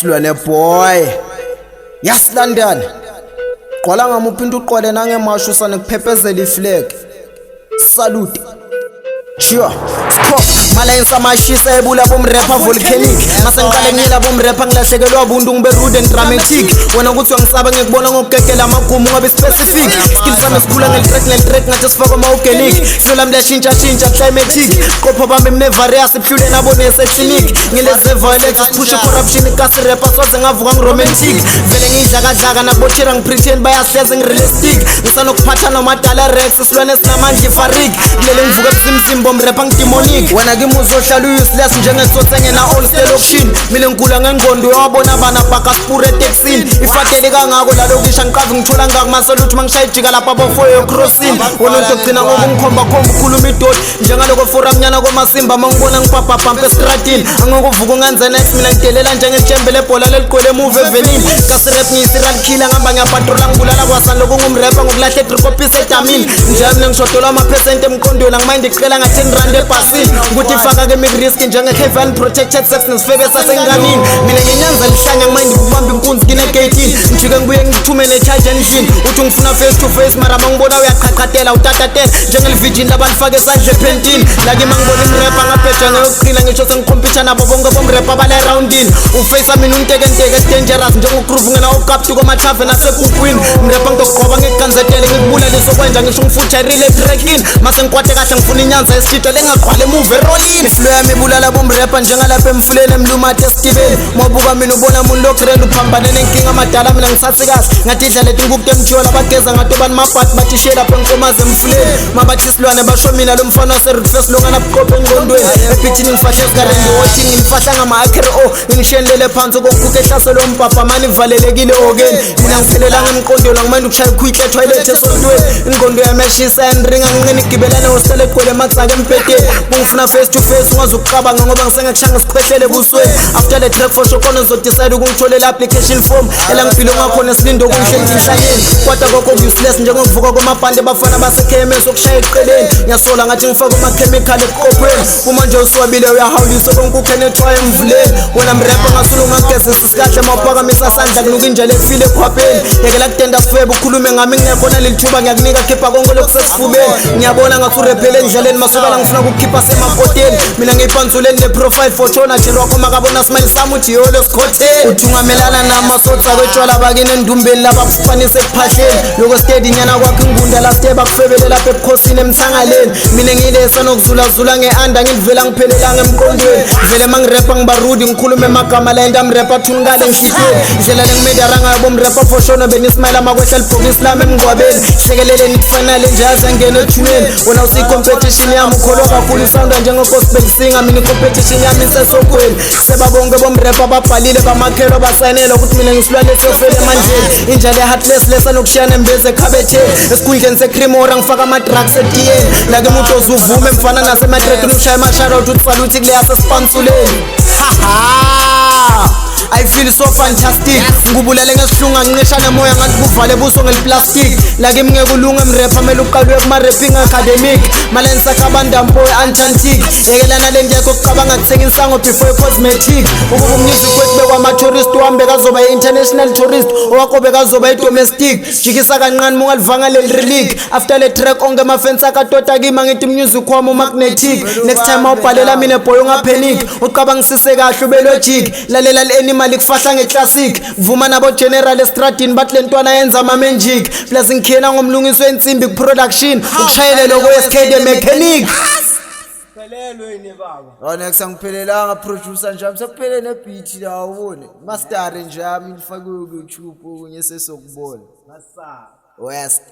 Silwane boy. Yes London. Qwala ngamuphi into uqwale nangemasho usane kuphephezela iflag. Salute. Sure. Stop. Malayinsa amashisa ebula bomrapper volcanic. Mase ngiqale ngiyela bomrapper ngilahlekelwa ubuntu ngibe rude and dramatic. Wena ukuthi uyangisaba ngikubona ngokugegela amagumu ungabe specific. Skill sami sikhula ngelitrack ngelitrack ngathi sifakwa ama-organic. Flow lami liyashintsha shintsha climatic. Qopho bami mne various iphule nabo nese clinic. Ngileze violence siphushe corruption kasi rapper soze ngavuka ngiromantic. Vele ngiyidlakadlaka nakuboshira ngipretend bayahleze ngirealistic. Ngisanokuphatha nomadala Rex silwane sinamandla ifarik. Kulele ngivuka ebuzimzimba omrapper ngidemonic. Wena kimi uzohlala useless njengetsotsi engena all state auction. Mina ngigula ngengqondo uyawabona bana bhaka sipure etekisini. Ifatele kangako lalokisha ngiqave ngithola ngako maseluthi mangishaya ijika lapha bofoyo crossing. Wena utogcina ngokungikhomba khomba ukhuluma idoti njengaloko foramnyana komasimba mangibona ngibhabhabhampa estradini. Angikuvuka ungenze next mina ngidelela njengejembe lebhola leligcwele emuva evenini. Kasi rap ngiyi-serial killer ngihamba ngiyapatrola ngibulala kwasani lokhu ngumrapper ngokulahla edrikopisi edamini. Nje mina ngishodelwa amaphesenti emqondweni angimayindi kucela nga-10 rand ebhasini. Ukuthi ifaka kimi risk njenge-Kevin protected sex nesifebe sasenganini. Mina nginyanza lihlanya ngimayindi ukubamba inkunzi kine-gate-ini. Ngijike ngibuye ngithumele charge endlini. Uthi ungifuna face to face mara mangibona uyaqhaqhatela utatatela njengelivirgin labalifake esandla ephentini. La kimi angibona imrapper ngabheja ngeyokuqina ngisho sengikhompyutha nabo bonke bomrapper bala erawundini. Ufeyisa mina untekenteke dangerous njengogroove ngena okapti komathave nasekukwini. Mrapper ngizokugqoba ngikuganzetele ngikubulale sokwenza ngisho ngifutha erekini. Mase ngikwate kahle ngifuna inyanza esitshitha lengagqwala emuva erolini. Iflow yami ibulala bomrapper njengalapha emfuleni emlumathe esitibeni. Mawubuka mina ubona umuntu logrand uphambane nenkinga amadala mina ngithathi kahle. Ngathi idla leti nkukhu temjola bageza ngato bani mabhati bathi shiye lapha enkomazi emfuleni. Mabathi isilwane basho mina lo mfana wase-Roots longana buqophe engqondweni. Ebhithini ngifahle esikareni ngiwothi nginifahla ngama-akro ngishenilele phansi kokukhukha ehlaselo umbhabha mani ivalelekile okeni. Mina ngiphelelanga emqondweni angimandi ukushaya ikhwitla etoilet esontweni. Ingqondo yami yashisa yandiringa nginqina igibelane hostel egcwele ematsaka embhedeni. Bungifuna face to face ungaze ukucabanga ngoba ngisengakushaya ngisikhwehlele ebusweni. After the track for sure khona ngizodecide ukungitholela application form ela ngibhile ngakhona silinde okungihleli enhlanyeni. Kodwa kokho useless njengokuvuka kwamabhande bafana base-KMS okushaya eqeleni. Ngiyasola ngathi ngifake ama-chemical ebuqophweni. Uma nje uswabile uyahawuliswa konkukhu enethwayo emvuleni. Wena mrapper ngasula ungagezisa isikahle mawuphakamisa sandla kunuka injalo efile ekhwapheni. Yekela kutenda sifebe ukhulume ngami ngingekho naleli thuba ngiyakunika khipha konke lokusesifubeni. Ngiyabona ngathi urephele endleleni masukala ngifuna ukukhipha semakoteni. Mina ngiyiphansuleni ne-profile fortuna jelo wakho makabona smile sami uthi yolo sikhotheni. Uthungamelana namasotsa kwetshwala bakini endumbeni laba kufanise ekuphahleni. Loko steady nyana kwakho ingunda la step akufebele lapha ebukhosini emthangaleni. Mina ngilesa nokuzulazula nge-anda ngilivela ngiphelelanga emqondweni. Vele mangirapha ngibarudi ngikhulume amagama la enda mrapha thunikale enhlitiyweni. Indlela lengimedara ngayo bomrapha for sure benismayela makwehla libhokisi lami emngcwabeni. Hlekeleleni kufanele nje aze angene ethuneni. Wena usiyi-competition yami ukholwa kakhulu isawunda njengo-gospel singer. Mina i-competition yami isesokweni. Sebabonke bomrapha babhalile bamakhelwa basayinelwa ukuthi mina ngisilwane siyofela emandleni. Inja le-heartless lesa nokushiyana embeze ekhabetheni. Esikhundleni se-cremora ngifaka ama-drugs etiyeni. La ke muntu ozuvume mfana nasematrekini ushaya ama-shoutout uthi saluthi kuleya sespansuleni. Ha ha! I feel so fantastic. Ngubulele ngesihlungu ngincisha nemoya ngathi kuvale buso ngeliplastic. La kimi ngeke ulunge mrapper mele uqalwe kuma-rapping academic. Maleni sakha abandampo e-Antarctic. Yekelana le nto yakho kucabanga kuthenga insango before i-cosmetic. Ukuba umusic wethu bekwama-tourist wami bekazoba i-international tourist owakho bekazoba i-domestic. Jikisa kancane mungalivanga leli relic. After le track onke amafensi akatota kimi angithi music wami umagnetic. Next time awubhalela mina boy ungapanic. Ucabangisise kahle ube logic. Lalela le-animal ikufahla nge-classic. Vuma nabo general estradini bathi le ntwana yenza ama-magic. Plus ngikhiyela ngomlungiso wensimbi ku-production. Ukushayele loko SK the mechanic. Phelelwe yini baba? Oh next angiphelelanga producer nje sekuphele ne-beat la ubone. Master nje yami ngifake ku YouTube okunye sesokubona. Masa. West.